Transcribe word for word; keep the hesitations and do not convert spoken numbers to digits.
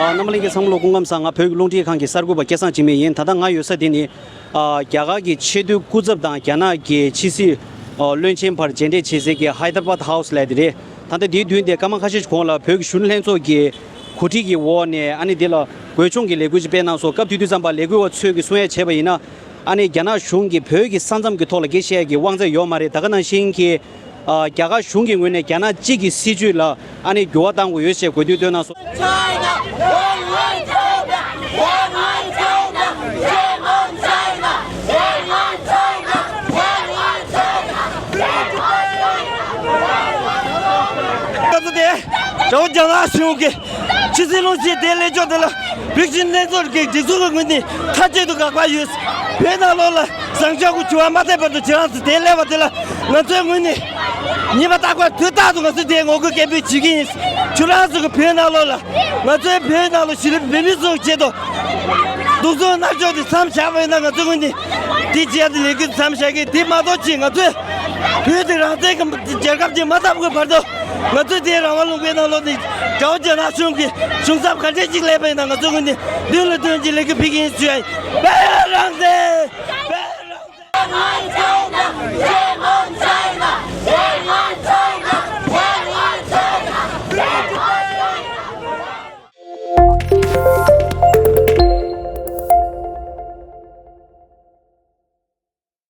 རྣམ་པ་ལྷན་རྒྱས་ཚང་མ་ལ་སྐུ་ཁམས་བཟང་། ང་བོད་ཀྱི་རླུང་འཕྲིན་ཁང་གི་གསར་འགོད་པ་སྐལ་བཟང་འཇིགས་མེད་ཡིན། ད་ལྟ་ང་ཡོད་ས་འདི་ནི་ཨ་རྒྱ་གར་གྱི་ཆེས་མཐོའི་སྐུ་ཚབ་དང་རྒྱ་ནག་གི་ཕྱི་སྲིད་ཨ་བློན་ཆེན་བར་མཇལ་འཕྲད་བྱེད་སའི་གི་Hyderabad House་ལབ་དེ་རེད། ད་ལྟ་འདིའི་མདུན་དེ་སྐར་མ་ཁ་ཤས་ཤིག་གོང་ལ་བོད་ཀྱི་གཞོན་ནུ་ལྷན་ཚོགས་ཀྱི་གོ་སྒྲིག་གི་འོག་ནས་ཨ་ནི་འདི་ལ་འོས་སྦྱོང་གི་ལས་འགུལ་ཅིག་སྤེལ་གནང་སོང་། སྐབས་དེ་དུས་ཙམ་པ་ལས་འགུལ་བ་ཚོས་ཀྱི་གསུང་ཡ་བྱས་པ་ཡིན་ན། ཨ་ནི་རྒྱ་ནག་གཞུང་གིས་བོད་ཀྱི་ས་མཚམས་ཀྱི་ཐོག་ལ་སྐད་བཤད་ཡ་གི་དབང་ཚད་ཡོད་མ་རེད། ད་ག་ནང་བཞིན་གྱི་ཨ་རྒྱ་གར་གཞུང་གི་ངོས་ནས་རྒྱ་ནག་གཅིག་གི་སྲིད་བྱུས་ལ་ཨ་ནི་འགྱུར་བ་གཏང་དགོས་ཡོད་ཅེས་དགོས་འདུན་བཏོན་གནང་སོང་། ང་ཚོ་དེ་དགྲ་བོ་རྒྱ་ནག་གཞུང་གི་ཕྱི་སྲིད་བློན་ཆེན་དེ་སླེབས་ཕྱོགས་དེ་ལ་བོད་ཀྱི་ལྷན་ཚོགས་ཀྱི་སྒྲིག་འཛུགས་ཀྱི་ངོས་ནས་མཐའ་གཅིག་ཏུ་དགག་པ་ཡོད། བོད་ནང་ལོགས་ལ་བཟང་ཕྱོགས་ཀྱི་འགྱུར་བ་མ་ཐེབས་བར་དུ་ཁྱེད་རང་ཚོ་དེ་སླེབས་པ་དེ་ལ་ང་ཚོའི་ངོས་ནས་ཉེས་པ་རྟག་པར་དུས་རྟག་ཏུ་ང་ཚོས་དེ་ངོ་རྒོལ་སྐད་འབོད་བྱེད་ཀྱི་ཡིན། ཁྱེད་རང་ཚོ་གི་བོད་ནང་ལོགས་ལ་ང་ཚོའི་བོད་ནང་ལ་གཞིས་ལུས་བོད་མི་ཚོའི་ཆེད་དུ་སྡུག་སྦྱོང་མནར་གཅོད་དེ་མཚམས་བཞག་པ་ཡིན་ན་ང་ཚོའི་ངོས་ནས་དེ་བྱས་ཏེ་ལས་འགུལ་མཚམས་བཞག་གི། དེ་མ་གཏོགས་ཅིག་ང་ཚོས་བོད་དེ་རང་བཙན་གྱི་རྒྱལ་ཁབ་ཅིག་མ་ཐོབ་ཀྱི་བར་དུ་ང་ཚོས་དེ་རང་དབང་ལུང་པའི་ནང་ལོགས་ནས་དགྲ་བོ་རྒྱ་ནག་གཞུང་གི་གཞུང་ཚབ་ག་འདྲས་ཅིག་སླེབས་པ་ཡིན་ན་ང་ཚོའི་ངོས་ནས་མདུན་ལ་ཐོན་གྱི་ལས་འགུལ་ཕེབས་ཀྱི་ཡིན་ཞུ་ཡ་ཡིན། བོད་རང་བཙན།